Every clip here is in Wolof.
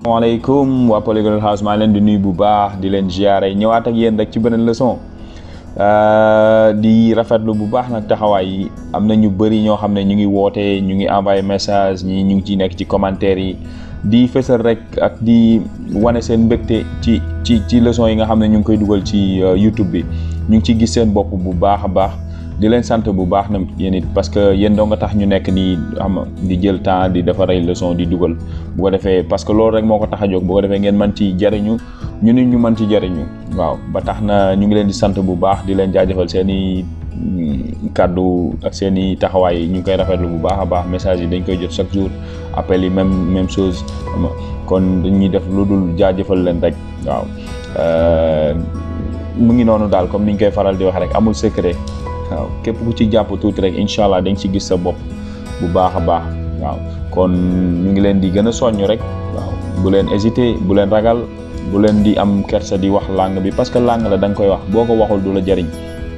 Assalamualaikum waa Polyglot House maa leen di nuyu bu baax di leen ziaré ñëwaat ak yéen rek ci beneen leçon di rafetlu bu baax nag taxawaay yi am na ñu bëri ñoo xam ne ñu ngi woote ñu ngi envoyé message ñi ñu ngi ciy nekk ci commentaire yi di fësal rek ak di wane seen mbégte ci leçon yi nga xam ne ñu ngi koy dugal ci YouTube bi ñu ngi ciy gis seen bopp bu baax a baax di leen sant bu baax na yéen it parce que yéen doo nga tax ñu nekk nii xam di jël temps di defar ay leçon di dugal bu ko defee parce que loolu rek moo ko tax a jóg bu ko defee ngeen mën ci jariñu ñu nit ñu mën ci jariñu waaw ba tax na ñu ngi leen di sant bu baax di leen jaajëfal seen i kàddu ak seen i taxawaay ñu ngi koy rafetlu bu baax a baax message yi dañ koy jot chaque jour appel yi même chose kon dañuy def lu dul jaajëfal leen rek waaw mu ngi noonu daal comme niñ koy faral di wax rek amul secret waaw képp ku ci jàpp tuuti rek incha allah dañ ci gis sa bopp bu baax a baax waaw kon ñu ngi leen di gën a soññ rek waaw bu leen hésiter bu leen ragal bu leen di am kersa di wax langue bi parce que langue la da nga koy wax boo ko waxul du la jariñ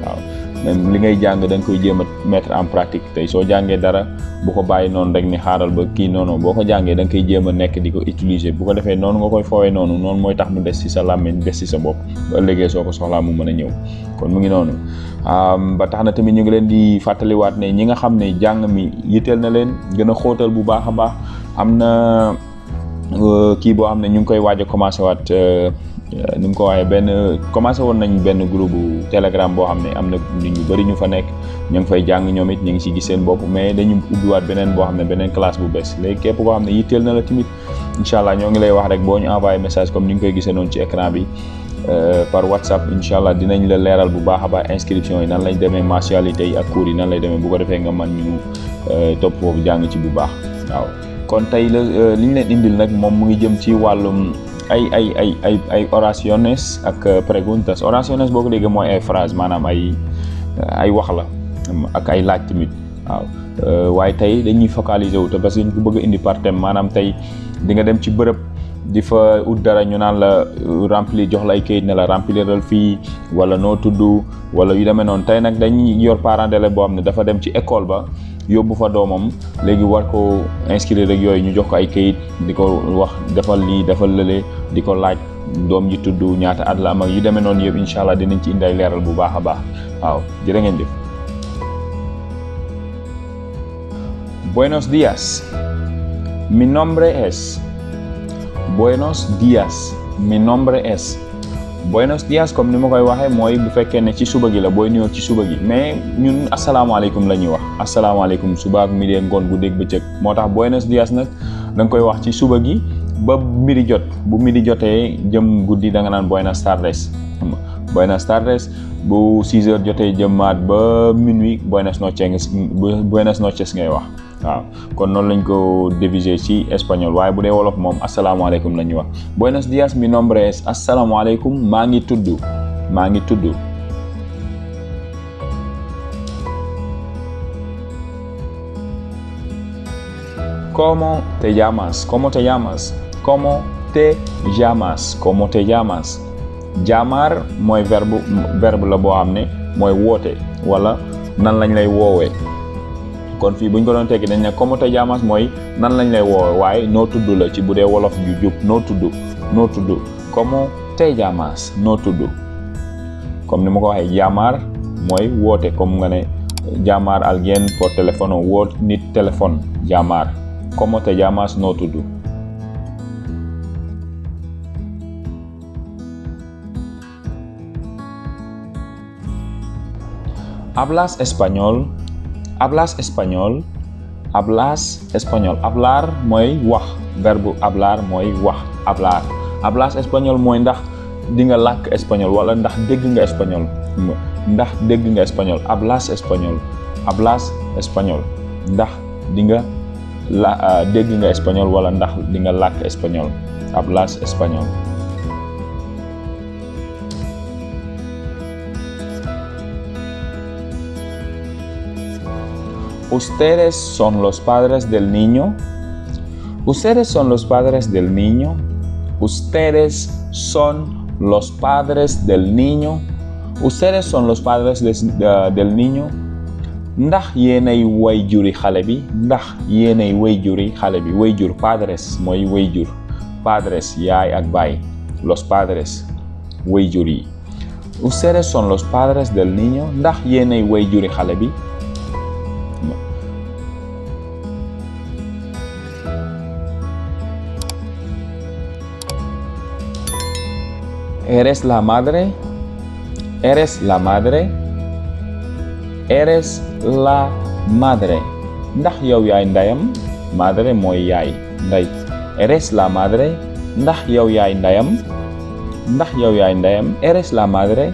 waaw même li ngay jàng da nga koy jéem a mettre en pratique tey soo jàngee dara bu ko bàyyi noonu rek ni xaaral ba kii noonu boo ko jàngee da nga koy jéem a nekk di ko utiliser bu ko defee noonu nga koy foowee noonu mooy tax mu des ci sa làmmiñ des ci sa bopp ba ëllëgee soo ko soxlaa mu mën a ñëw kon mu ngi noonu ba tax na tamit ñu ngi leen di fàttaliwaat ne ñi nga xam ne jàng mi yitteel na leen gën a xóotal bu baax a baax am na kii boo xam ne ñu ngi koy waaj a commencé waat ni mu ko waxee commencé woon nañ benn groupe Telegram boo xam ne am na nit ñu bëri ñu fa nekk ñu ngi fay jàng ñoom it ñu ngi si gis seen bopp mais dañu ubbiwaat beneen boo xam ne beneen classe bu bees léegi képp koo xam ne yitteel na la tamit incha allah ñoo ngi lay wax rek boo ñu envoyé message comme ni nga koy gisee noonu ci écran bi par WhatsApp incha allah dinañ la leeral bu baax a baax inscription yi nan lañ demee mensualité yi ak cours yi nan lay demee bu ko defee nga mën ñu topp foofu jàng ci bu baax waaw kon tey la li ñu leen indil nag moom mu ngi jëm ci wàllum ay oraciones ak preguntas. Oraciones boo ko déggee mooy ay phrase maanaam ay wax la ak ay laaj tamit waaw waaye tey dañuy focaliser wu te parce que ñu ko bëgg a indi par thème maanaam tey di nga dem ci bërëb di fa ut dara ñu naan la remplir jox la ay kayit ne la rempliral fii wala noo tudd wala yu demee noonu tey nag dañuy yor parent d'élève boo xam ne dafa dem ci école ba yóbbu fa doomam léegi war ko inscrire rek yooyu ñu jox ko ay kayit di ko wax defal lii defal lële di ko laaj doom ji tudd ñaata at la am ak yu demee noonu yëpp incha allah dinañ ci indi ay leeral bu baax a baax waaw jërë ngeen jëf. Buenos días, mi nombre es. Buenos días, mi nombre es. Buenos días comme ni ma koy waxee mooy bu fekkee ne ci suba gi la booy nuyoo ci suba gi mais ñun asalaamaaleykum la ñuy wax asalaamaaleykum suba ak midi ngoon guddeeg bëccëg moo tax buenos días nag da nga koy wax ci suba gi ba midi jot bu midi jotee jëm guddi da nga naan buenas tardes buenas tardes bu 6 heures jotee jëmaat ba minuit buenas noches ngay wax waaw kon noonu lañ ko diviser ci espagnol waaye bu dee wolof moom asalaamaaleykum la ñuy wax buenos días mi nombre es asalaamaaleykum maa ngi tudd ¿Cómo te llamas? ¿Cómo te llamas? ¿Cómo te llamas? ¿Cómo te llamas? Llamar mooy verbe la boo xam ne mooy woote wala nan lañ lay woowee kon fii buñ ko doon tekki dañ ne ¿Cómo te llamas? Mooy nan lañ lay woowee waaye noo tudd la ci bu dee wolof ju jub noo tudd ¿Cómo te llamas? noo tudd comme ni ma ko waxee llamar mooy woote comme nga ne llamar alguien por teléfono woo nit téléphone llamar ¿Cómo te llamas? noo tudd. ¿Hablas español? ¿Hablas español? ¿Hablas español? Hablar mooy wax verbe hablar mooy wax hablar. ¿Hablas español? mooy ndax di nga làkk espagnol wala ndax dégg nga espagnol ¿Hablas español? ¿Hablas español? ndax di nga dégg nga espagnol wala ndax di nga làkk espagnol ¿Hablas español? ¿Ustedes son los padres del niño? ¿Ustedes son los padres del niño? ¿Ustedes son los padres del niño? ¿Ustedes son los padres del niño? ndax yéenay wayjuri xale bi ndax yéenay wayjuri xale bi wayjur padres mooy wayjur padres yaay ak baay, los padres waajur yi. Ustedes son los padres del niño, ndax yéenay waajuri xale bi. Eres la madre, eres la madre, eres la madre, ndax yow yaay ndeyam. Madre mooy yaay, ndey. Eres la madre, ndax yow yaay ndeyam. Ndax yow yaay ndeyam. Eres la madre.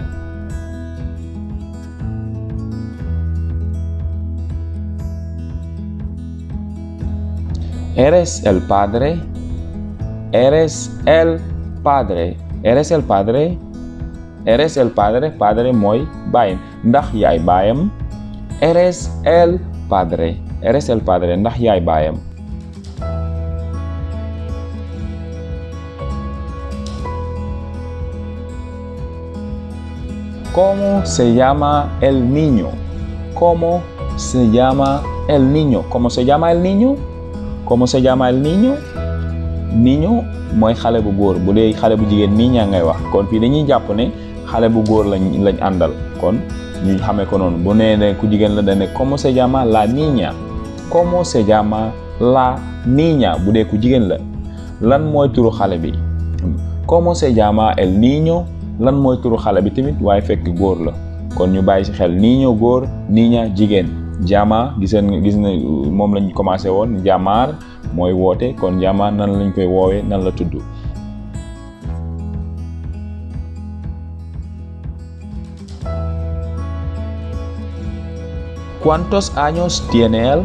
Eres el padre, eres el padre. Eres el padre, eres el padre. Padre mooy baay, ndax yaay baayam. Eres el padre, eres el padre, ndax yaay baayam. ¿Cómo se llama el niño? ¿Cómo se llama el niño? ¿Cómo se llama el niño? ¿Cómo se llama el niño? Niño mooy xale bu góor, bu dee xale bu jigéen niña ngay wax. Kon fii dañuy jàpp ne xale bu góor lañ àndal. Kon ñu xamee ko noonu. Bu nee ne ku jigéen la dañ ne ¿cómo se llama la niña? ¿Cómo se llama la niña? Bu dee ku jigéen la. Lan mooy turu xale bi? ¿Cómo se llama el niño? Lan mooy turu xale bi tamit waaye fekk góor la. Kon ñu bàyyi ci xel niño góor, niña jigéen. Llama gis na moom lañ commencé woon. Llamar mooy woote. Kon llamar nan lañ koy woowee, nan la tudd. ¿Cuántos años tiene él?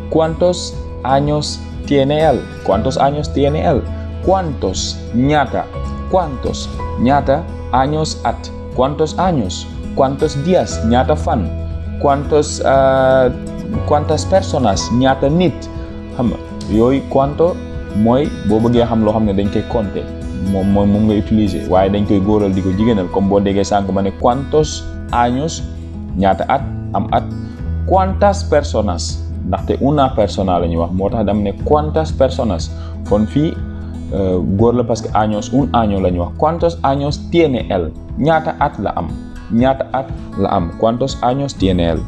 ¿Cuántos años tiene él? ¿Cuántos años tiene él? ¿Cuántos? Ñaata. ¿Cuántos? Ñaata. Años at. ¿Cuántos años? ¿Cuántos días? Ñaata fan. ¿Cuántas personas? Ñaata nit. Xam nga yooyu cuánto mooy boo bëggee xam loo xam ne dañ koy compter moom nga utiliser waaye dañ koy góoral di ko jigéenal comme boo déggee sànq ma ne ¿cuántos años? Ñaata at am at. ¿Cuántas personas? Ndaxte una persona la ñuy wax moo tax dama ne ¿cuántas personas? Fon fii góor la parce que años un año la ñuy wax. ¿Cuántos años tiene él? Ñaata at la am. Ñaata at la am. ¿Cuántos años tiene él?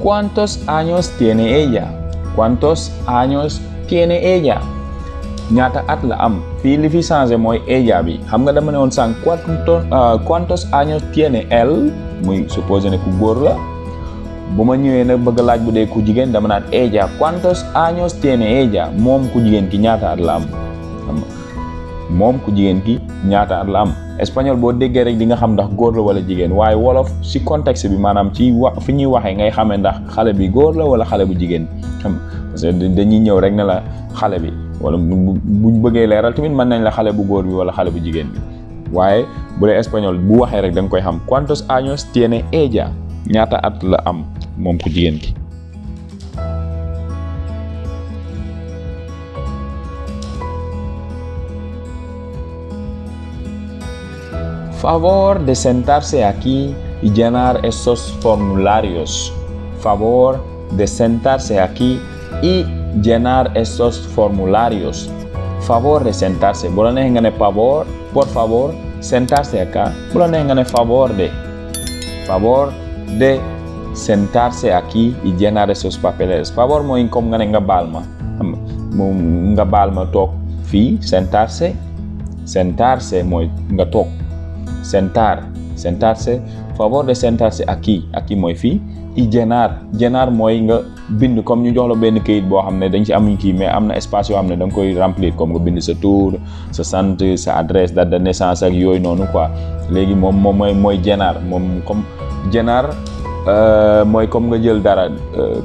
¿Cuántos años tiene ella? ¿Cuántos años tiene ella? Ñaata at la am. Fii li fi changé mooy ella bi. Xam nga dama ne woon sànq ¿cuántos años tiene él? Muy supposé ne ku góor la. Bu ma ñëwee nag bëgg laaj bu dee ku jigéen dama naan ella. ¿Cuántos años tiene ella? Moom ku jigéen ki ñaata at la am. Moom ku jigéen ki ñaata at la am. Espagnol boo déggee rek di nga xam ndax góor la wala jigéen waaye wolof ci contexte bi maanaam ci fi ñuy waxee ngay xamee ndax xale bi góor la wala xale bu jigéen xam parce que dañuy ñëw rek ne la xale bi wala buñ bëggee leeral tamit mën nañ la xale bu góor bi wala xale bu jigéen bi waaye bu dee espagnol bu waxee rek da nga koy xam ¿cuántos años tiene ella? Ñaata at la am moom ku jigéen ki. Favor de sentarse aquí y llenar estos formularios. Favor de sentarse aquí y llenar estos formularios. Favor de sentarse. Bu la neexee nga ne favor, por favor, sentarse acá. Bu la neexee nga ne favor de. Favor de sentarse aquí y llenar esos papeles. Favor mooy comme nga ne nga baal ma. Nga baal ma toog fii sentarse. Sentarse mooy nga toog. Sentarse. Favor de sentarse aquí mooy fii. Y llenar mooy nga bind comme ñu jox la benn kayit boo xam ne dañ ci amuñ kii mais am na espace yoo xam ne da nga koy remplir comme nga bind sa tour sa sant sa adresse date de naissance ak yooyu noonu quoi léegi moom mooy llenar moom comme llenar mooy comme nga jël dara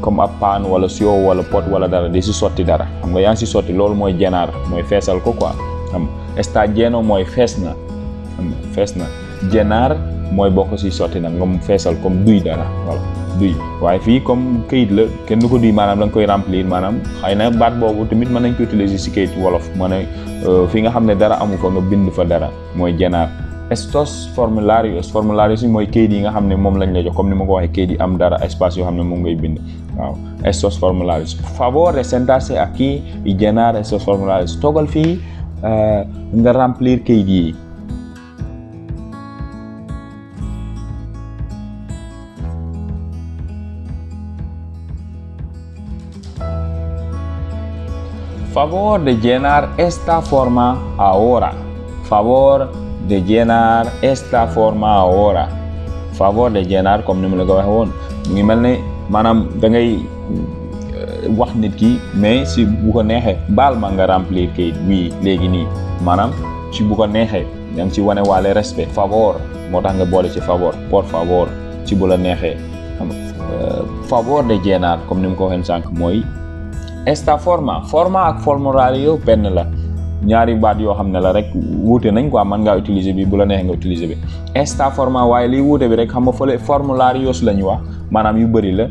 comme ab paan wala sio wala pot wala dara di si sotti dara xam nga yaa ngi si sotti loolu mooy llenar mooy feesal ko quoi xam está lleno mooy fees na llenar mooy bokk si sotti nag nga feesal comme duy dara voilà duy waaye fii comme këyit la kenn du ko duy maanaam da nga koy remplir maanaam xëy na baat boobu tamit mën nañ ko utiliser si këyit wolof ma ne fi nga xam ne dara amu fa nga bind fa dara mooy llenar estos formularios yi mooy kayit yi nga xam ne moom lañ la jox comme ni ma ko waxee kayit yi am dara espace yoo xam ne moom ngay bind waaw estos formularios. Favor de sentarse aquí y llenar estos formularios. Toogal fii nga remplir kayit yi. Favor de llenar esta forma ahora. Favor de llenar esta forma ahora. Favor de llenar comme ni ma la ko waxee woon mu ngi mel ne maanaam da ngay wax nit ki mais si bu ko neexee baal ma nga remplir kayit bii léegi nii maanaam si bu ko neexee da nga ci wane waale respect favor moo tax nga boole ci favor por favor ci bu la neexee xam favor de llenar comme ni ma ko waxee sànq mooy esta forma ak formulario benn la ñaari baat yoo xam ne la rek wuute nañ quoi mën ngaa utiliser bi bu la neexee nga utiliser bi esta forma waaye liy wuute bi rek xam nga fële formularios la ñu wax maanaam yu bëri la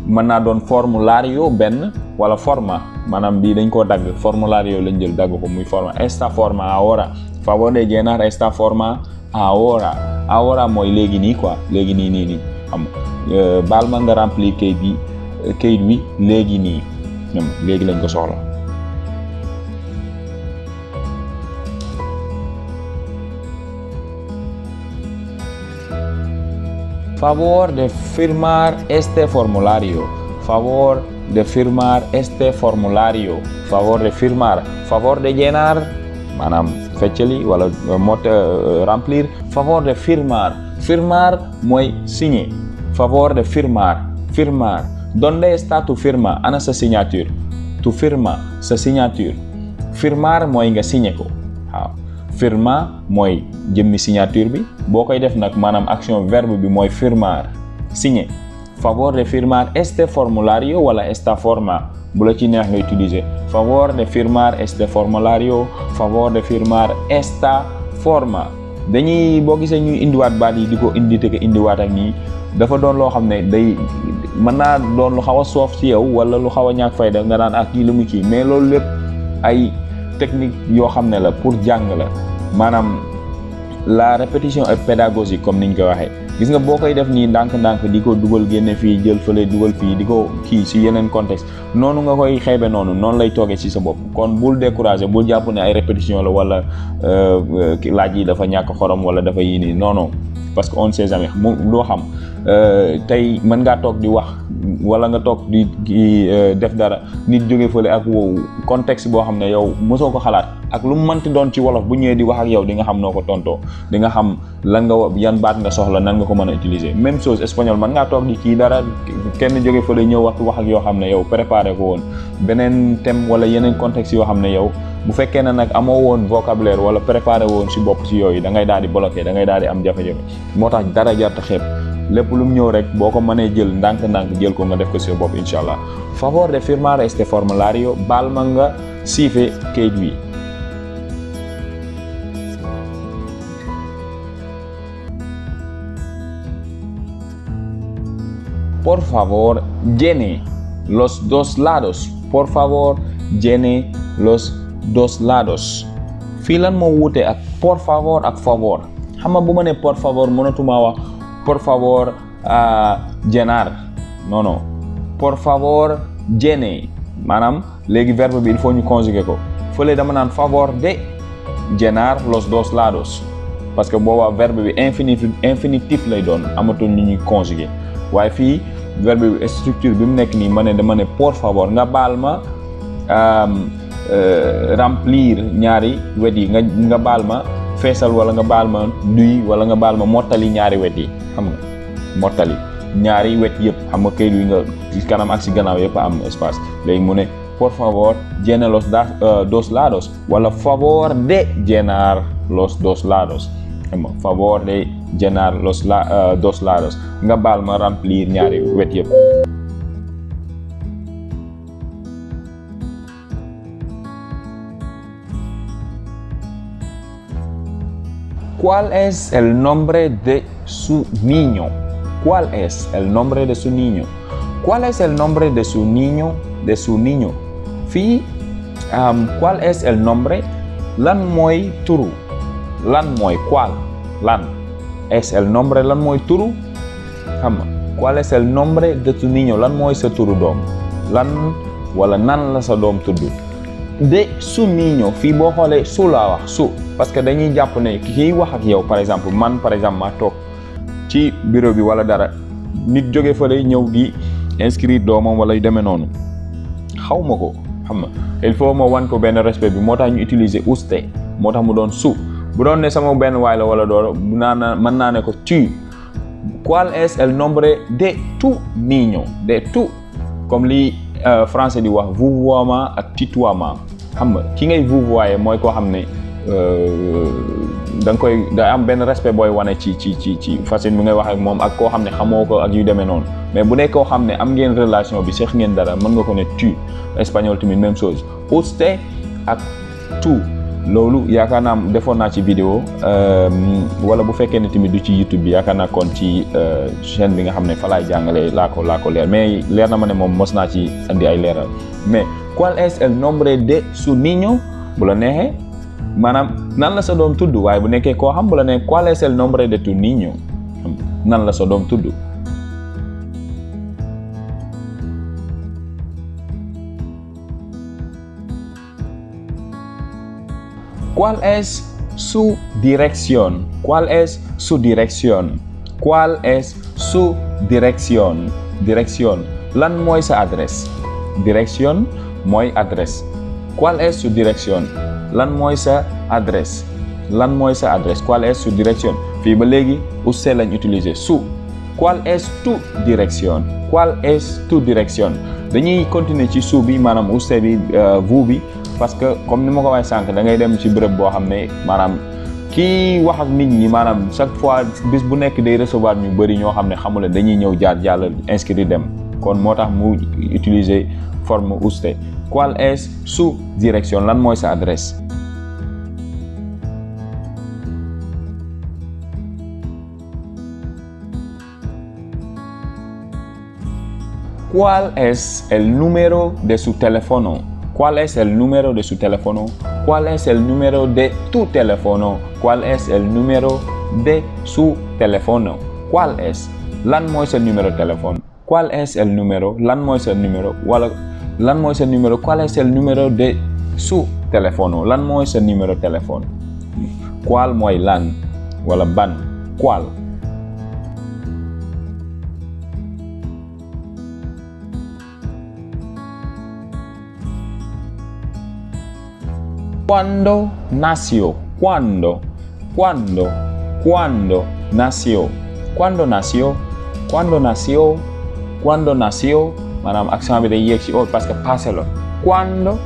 mën naa doon formulario benn wala forma maanaam bii dañ koo dagg formulario lañ jël dagg ko muy forma esta forma ahora. Favor de llenar esta forma ahora mooy léegi nii quoi léegi nii xam baal ma nga remplir kayit wi léegi nii léegi lañ ko soxla. Favor de firmar este formulario. Favor de firmar este formulario. Favor de firmar. Favor de llenar maanaam feccali wala remplir. Favor de firmar. Firmar mooy signer. Favor de firmar. ¿Dónde está tu firma? Ana sa signature. Tu firma sa signature. Firmar mooy nga signer ko waaw. Firma mooy jëmmi signature bi boo koy def nag maanaam action verbe bi mooy firmar signer. Favor de firmar este formulario wala esta forma bu la ci neex nga utiliser. Favor de firmar este formulario. Favor de firmar esta forma. dañuy boo gisee ñuy indiwaat baat yi di ko indi te ko indiwaat ak nii dafa doon loo xam ne day mën naa doon lu xaw a soof ci yow wala lu xaw a ñàkk fayda nga daan ak kii lu mu kii mais loolu lépp ay technique yoo xam ne la pour jàng la maanaam la répétition est pédagogique comme niñ ko waxee gis nga boo koy def nii ndànk-ndànk di ko dugal génne fii jël fële dugal fii di ko kii ci yeneen contexte noonu nga koy xeebe noonu lay toogee ci sa bopp kon bul décourager bul jàpp ne ay répétition la wala laaj yi dafa ñàkk xorom wala dafa yii nii non parce que on ne sait jamais loo xam tey mën ngaa toog di wax wala nga toog di def dara nit jóge fële ak wow contexte boo xam ne yow mosoo ko xalaat ak lu mu mënti doon ci wolof bu ñëwee di wax ak yow di nga xam noo ko tontoo di nga xam lan nga yan baat nga soxla nan nga ko mën a utiliser même chose espagnol mën ngaa toog di kii dara kenn jóge fële ñëw wax ak yoo xam ne yow préparé ko woon beneen thème wala yeneen contexte yoo xam ne yow bu fekkee ne nag amoo woon vocabulaire wala préparé woon si bopp si yooyu da ngay daal di bloqué da ngay daal di am jafe-jafe moo tax dara jarta xeeb lépp lu mu ñëw rek boo ko mënee jël ndànk-ndànk jël ko nga def ko si bopp incha allah. Favor de firmar este formulario baal ma nga siife kayit wi. Por favor llene los dos lados. Por favor llene los dos lados. fii lan moo wuute ak por favor ak favor xam nga bu ma nee por favor mënatuma wax por favor llenar non por favor llene maanaam léegi verbe bi il faut ñu conjuguer ko fële dama naan favor de llenar los dos lados parce que boobaa verbe bi infinitif lay doon amatul ñu ñuy conjuguer waaye fii verbe bi structure bi mu nekk nii dama ne por favor nga baal ma remplir ñaari wet yi nga baal ma feesal wala nga baal ma duy wala nga baal ma mottali ñaari wet yi xam nga mottali ñaari wet yëpp xam nga kayit wi nga ci kanam ak ci gannaaw yëpp am espace léegi mu ne por favor llena los dos lados wala favor de llenar los dos lados xam nga favor de llenar los dos lados nga baal ma remplir ñaari wet yëpp. ¿Cuál es el nombre de su niño? ¿Cuál es el nombre de su niño? ¿Cuál es el nombre de su niño? De su niño. Fii ¿cuál es el nombre? Lan mooy turu. Lan mooy ¿cuál? lan es el nombre lan mooy turu xam nga qual es el nombre de tu niño lan mooy sa turu doom lan wala nan la sa doom tudd de su niño fii boo xoolee su laa wax su parce que dañuy jàpp ne kiy wax ak yow par exemple man par exemple maa toog ci bureau bi wala dara nit jóge fa lay ñëw di inscrire doomam wala yu demee noonu xaw ma ko xam nga il faut ma wan ko benn respect bi moo tax ñu utiliser usted moo tax mu doon su bu doon ne sama benn waay la wala dooro mën naa ne ko tu qual es el nombre de tu niño de tu comme li français di wax vouvoiement ak tutoiement xam nga ki ngay vouvoyer mooy koo xam ne da am benn respect booy wane ci façon bi ngay wax ak moom ak koo xam ne xamoo ko ak yu demee noonu mais bu dee koo xam ne am ngeen relation bi seq ngeen dara mën nga ko ne tu espagnol tamit même chose usted ak tu loolu yaakaar naa defoon naa ci vidéo wala bu fekkee ne tamit du ci YouTube bi yaakaar naa kon ci chaîne bi nga xam ne fa laay jàngalee laa ko leer mais leer na ma ne moom mos naa ci andi ay leeral mais cuál es el nombre de su niño bu la neexee maanaam nan la sa doom tudd waaye bu nekkee koo xam bu la neexee cuál es el nombre de tu niño nan la sa doom tudd. ¿Cuál es su dirección? ¿Cuál es su dirección? ¿Cuál es su dirección? Dirección. Lan mooy sa adresse. Dirección mooy adresse. ¿Cuál es su dirección? Lan mooy sa adresse. Lan mooy sa adresse. ¿Cuál es su dirección? Fii ba léegi usted lañ utiliser su. ¿Cuál es tu dirección? ¿Cuál es tu dirección? Dañuy continuer ci su bi maanaam usted bi vous bi. parce que comme ni ma ko waxee sànq da ngay dem ci bërëb boo xam ne maanaam kii wax ak nit ñi maanaam chaque fois bis bu nekk day recevoir ñu bëri ñoo xam ne xamula dañuy ñëw jaar jàll inscrit dem kon moo tax mu utiliser forme usted. ¿Cuál es su dirección? Lan mooy sa adresse. ¿Cuál es el número de su teléfono? ¿Cuál es el número de su teléfono? ¿Cuál es el número de tu teléfono? ¿Cuál es el número de su teléfono? ¿Cuál es? Lan mooy sa numéro de téléphone. ¿Cuál es el número? Lan mooy sa numéro. Wala lan mooy sa numéro. ¿Cuál es el número de su teléfono? Lan mooy sa numéro de téléphone. ¿Cuál mooy lan wala ban. ¿Cuál? ¿Cuándo nació? ¿Cuándo? ¿Cuándo? ¿Cuándo nació? ¿Cuándo nació? ¿Cuándo nació? ¿Cuándo nació? maanaam accent bi day yéeg ci o parce que passé la. ¿Cuándo?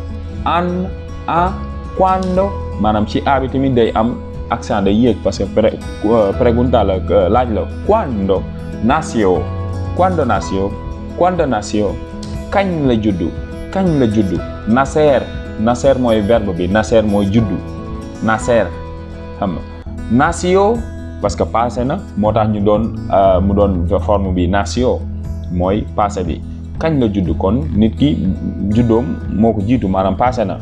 An, a, ¿cuándo? maanaam ci a bi tamit day am accent day yéeg parce que pregunta la laaj la. ¿Cuándo nació? ¿Cuándo nació? ¿Cuándo nació? kañ la juddu? kañ la juddu? nacer. nacer mooy verbe bi nacer mooy juddu nacer xam nga nació parce que passé na moo tax ñu doon mu doon forme bi nació mooy passé bi kañ la juddu kon nit ki juddoom moo ko jiitu maanaam passé na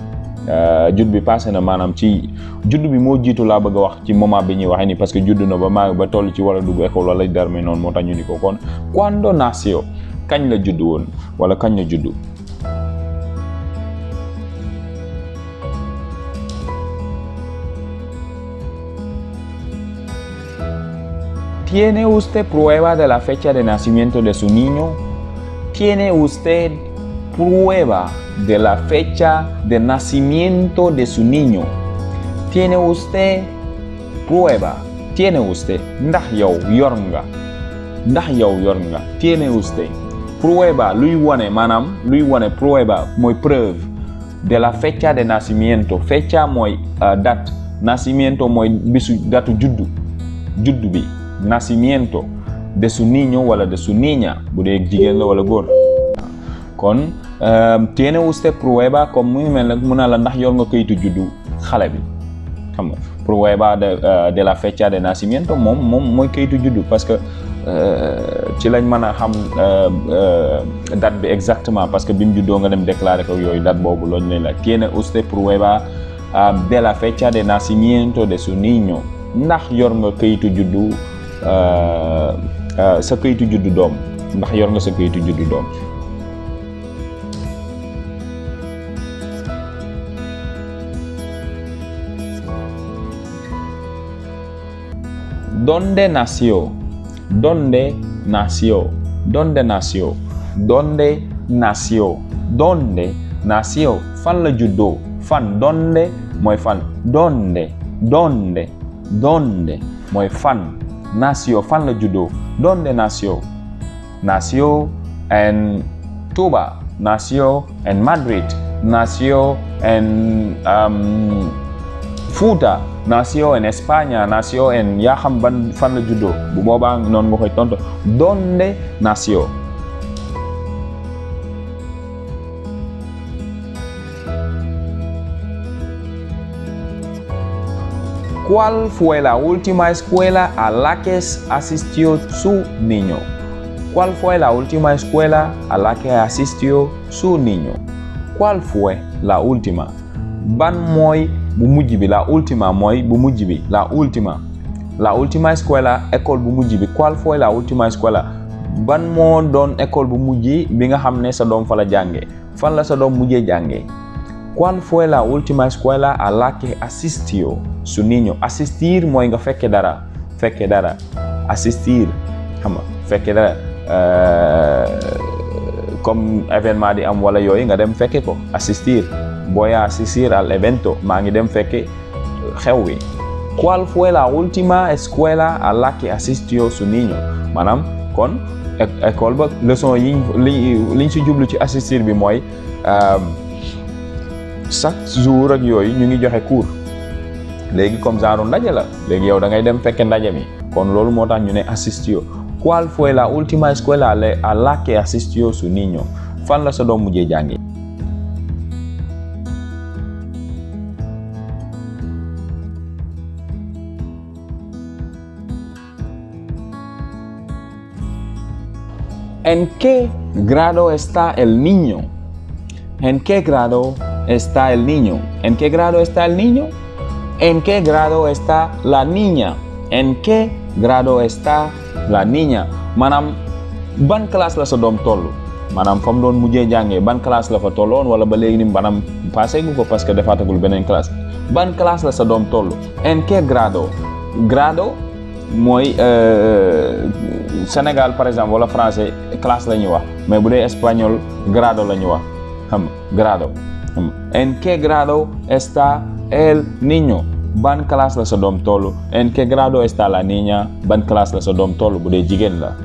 judd bi passé na maanaam ci judd bi moo jiitu laa bëgg a wax ci moment bi ñuy waxee ni parce que juddu na ba maa ba toll ci war a dugg école wala derme noonu moo tax ñu ni ko kon cuando nació kañ la juddu woon wala kañ la juddu. ¿Tiene usted prueba de la fecha de nacimiento de su niño? ¿Tiene usted prueba de la fecha de nacimiento de su niño? ¿Tiene usted prueba? ¿Tiene usted? Ndax yow yor nga? Ndax yow yor nga? ¿Tiene usted? Prueba luy wane maanaam luy wane prueba mooy preuve de la fecha de nacimiento. Fecha mooy date. Nacimiento mooy bisu datu juddu bi. Nacimiento de su niño wala de su niña bu dee jigéen la wala góor kon tiene usted prueba comme muy mel nag mun na la ndax yor nga kayitu juddu xale bi xam nga prueba de la fecha de nacimiento moom mooy kayitu juddu parce que ci lañ mën a xam date bi exactement parce que bi mu juddoo nga dem déclarer ko yooyu date boobu loolu lañ la tiene usted prueba de la fecha de nacimiento de su niño ndax yor nga kayitu juddu sa kayitu juddu doom ndax yor nga sa kayitu juddu doom. ¿Dónde nació? ¿Dónde nació? ¿Dónde nació? ¿Dónde nació? ¿Dónde nació? Fan la juddoo. Fan. ¿Dónde? Mooy fan. ¿Dónde? ¿Dónde? ¿Dónde? Mooy fan. Nació. Fan la juddoo. ¿Dónde nació? Nació en Touba. Nació en Madrid. Nació en Fuuta. Nació en España. Nació en yaa xam ban fan la juddoo bu boobaa noonu nga koy tontu. ¿Dónde nació? ¿Cuál fue la última escuela a la que asistió su niño? ¿Cuál fue la última escuela a la que asistió su niño? ¿Cuál fue la última? Ban mooy bu mujj bi. La última mooy bu mujj bi. La última. La última escuela école bu mujj bi. ¿Cuál fue la última escuela? Ban moo doon école bu mujj bi nga xam ne sa doom fa la jàngee. Fan la sa doom mujjee jàngee. ¿Cuál fue la última escuela a la que asistió su niño? Asistir mooy nga fekke dara. Fekke dara. Asistir. Xam nga fekke dara. Comme événement di am wala yooyu nga dem fekke ko. Asistir. Voy a asistir al evento. Maa ngi dem fekke xew wi. ¿Cuál fue la última escuela a la que asistió su niño? Maanaam kon école ba leçon yi liñ si jublu ci assistir bi mooy chaque jour ak yooyu ñu ngi joxe cours léegi comme genre ndaje la léegi yow da ngay dem fekke ndaje mi kon loolu moo tax ñu ne asistió. ¿Cuál fue la última escuela a la que asistió su niño? Fan la sa doom mujjee jàngi. ¿En qué grado está el niño? ¿En qué grado está el niño? ¿En qué grado está el niño? ¿En qué grado está la niña? ¿En qué grado está la niña? Maanaam ban classe la sa doom toll. Maanaam fa mu doon mujjee jàngee ban classe la fa tolloon wala ba léegi ni maanaam passé gu ko parce que defaatagul beneen classe. Ban classe la sa doom toll. ¿En qué grado? Grado mooy Sénégal par exemple wala français classe la ñuy wax mais bu dee espagnol grado la ñuy wax xam nga grado. ¿En qué grado está el niño? Ban classe la sa doom toll. ¿En qué grado está la niña? Ban classe la sa doom toll bu dee jigéen la.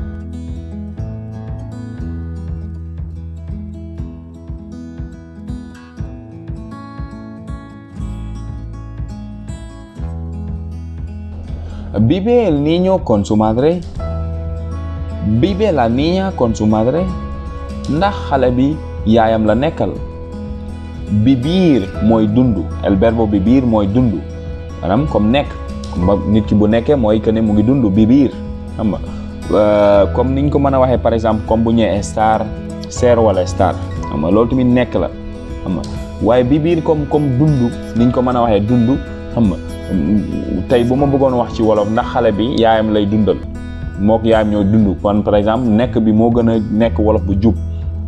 ¿Vive el niño con su madre? ¿Vive la niña con su madre? Ndax xale bi yaayam la nekkal. Vivir mooy dundu. El verbo vivir mooy dundu. Maanaam comme nekk. Comme nit ki bu nekkee mooy que ne mu ngi dundu vivir. Xam nga comme niñ ko mën a waxee par exemple comme bu ñëwee estar ser wala estar. Xam nga loolu tamit nekk la. Xam nga waaye vivir comme dundu niñ ko mën a waxee dundu. Xam nga tey bu ma bëggoon wax ci wolof ndax xale bi yaayam lay dundal mook yaayam ñoo dund kon par exemple nekk bi moo gën a nekk wolof bu jub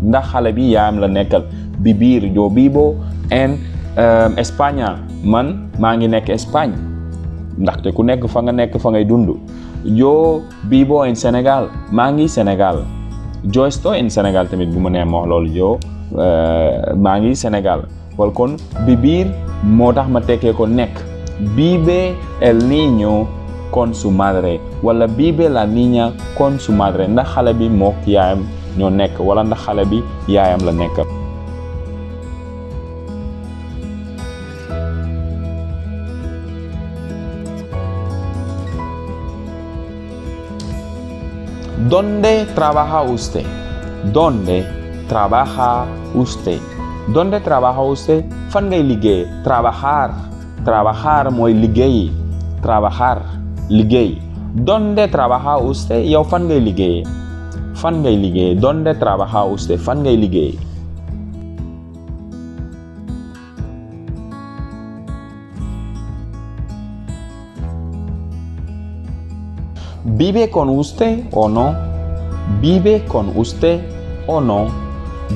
ndax xale bi yaayam la nekkal. Vivir yo vivo en España man maa ngi nekk Espagne ndaxte ku nekk fa nga nekk fa ngay dund. Yo vivo en Sénégal maa ngi Sénégal. Yo estoy en Sénégal tamit bu ma nee ma wax loolu yo maa ngi Sénégal wala kon vivir moo tax ma tekkee ko nekk. Vive el niño con su madre wala vive la niña con su madre ndax xale bi mook yaayam ñoo nekk wala ndax xale bi yaayam la nekk. ¿Dónde trabaja usted? ¿Dónde trabaja usted? ¿Dónde trabaja usted? Fan ngay liggéey. Trabajar mooy liggéey. Trabajar liggéey. ¿Dónde trabaja usted? Yow fan ngay liggéey. Fan ngay liggéey. ¿Dónde trabaja usted? Fan ngay liggéey. ¿Vive con usted o no? ¿Vive con usted o no?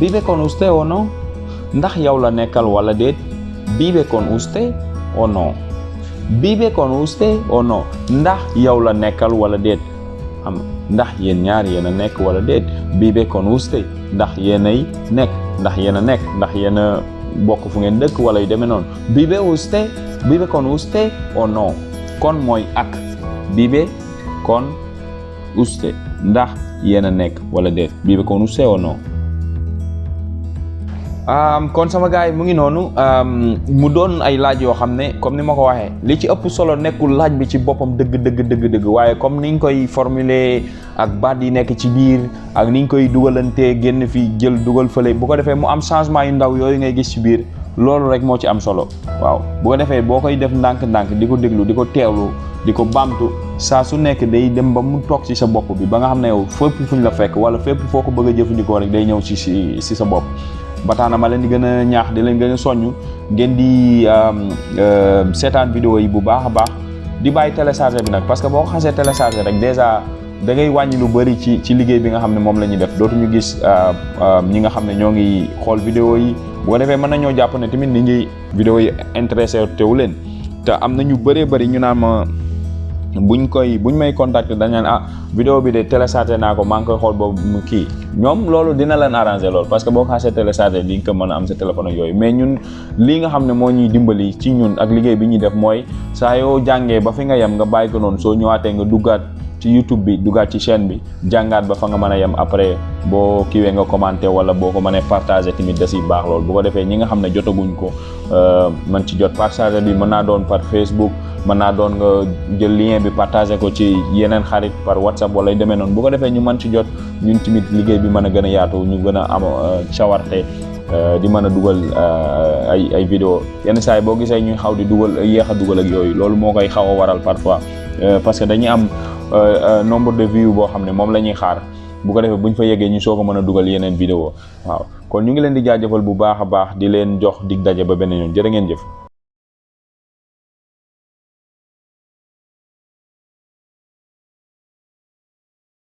¿Vive con usted o no? Ndax yow la nekkal wala déet? ¿Vive con usted o no? ¿Vive con usted o no? Ndax yow la nekkal wala déet? Ndax yéen ñaar yéen a nekk wala déet? Vive con usted ndax yéenay nekk, ndax yéen a nekk, ndax yéen a bokk fu ngeen dëkk wala yu demee noonu. Vive con usted o no? Kon mooy ak. Vive con usted ndax yéen a nekk wala déet? Vive con usted o no? kon sama gars yi mu ngi noonu mu doon ay laaj yoo xam ne comme ni ma ko waxee li ci ëpp solo nekkul laaj bi ci boppam dëgg waaye comme ni ñu koy formuler ak baat yi nekk ci biir ak ni ñu koy dugalantee génn fi jël dugal fële bu ko defee mu am changement yu ndaw yooyu ngay gis ci biir loolu rek moo ci am solo waaw bu ko defee boo koy def ndànk-ndànk di ko déglu di ko teewlu di ko baamtu saa su nekk day dem ba mu toog ci sa bopp bi ba nga xam ne yow fépp fuñ la fekk wala fépp foo ko bëgg a jëfandikoo rek day ñëw ci sa bopp. ba tax na ma leen di gën a ñaax di leen gën a soññ ngeen di seetaan vidéo yi bu baax a baax di bàyyi télécharger bi nag parce que boo ko xasee télécharger rek déjà da ngay wàññi lu bëri ci liggéey bi nga xam ne moom la ñuy def dootuñu gis ñi nga xam ne ñoo ngi xool vidéo yi bu ko defee mën nañoo jàpp ne tamit nit ñi vidéo yi intéressé teewu leen te am na ñu bëree bëri ñu naan ma buñ may contacter dañ naan vidéo bi de télécharger naa ko maa ngi koy xool boobu mu kii ñoom loolu dina leen arranger loolu parce que boo xasee télécharger di nga ko mën a am sa téléphone ak yooyu mais ñun lii nga xam ne moo ñuy dimbali ci ñun ak liggéey bi ñuy def mooy saa yoo jàngee ba fi nga yem nga bàyyi ko noonu soo ñëwaatee nga duggaat ci YouTube bi duggaat ci chaîne bi jàngaat ba fa nga mën a yem après boo kiiwee nga commenter wala boo ko mënee partager tamit da siy baax loolu bu ko defee ñi nga xam ne jotaguñ ko mën ci jot partager bi mën naa doon par Facebook mën naa doon nga jël lien bi partager ko ci yeneen xarit par WhatsApp wala yu demee noonu bu ko defee ñu mën ci jot ñun tamit liggéey bi mën a gën a yaatu ñu gën a am cawarte di mën a dugal ay vidéo yenn saa yi boo gisee ñuy xaw di dugal yéex a dugal ak yooyu loolu moo koy xaw a waral parfois parce que dañuy am nombre de vues boo xam ne moom la ñuy xaar bu ko defee bu ñu fa yeggee ñu soog a mën a dugal yeneen vidéo waaw kon ñu ngi leen di jaajëfal bu baax a baax di leen jox dig daje ba beneen yoon jërë ngeen jëf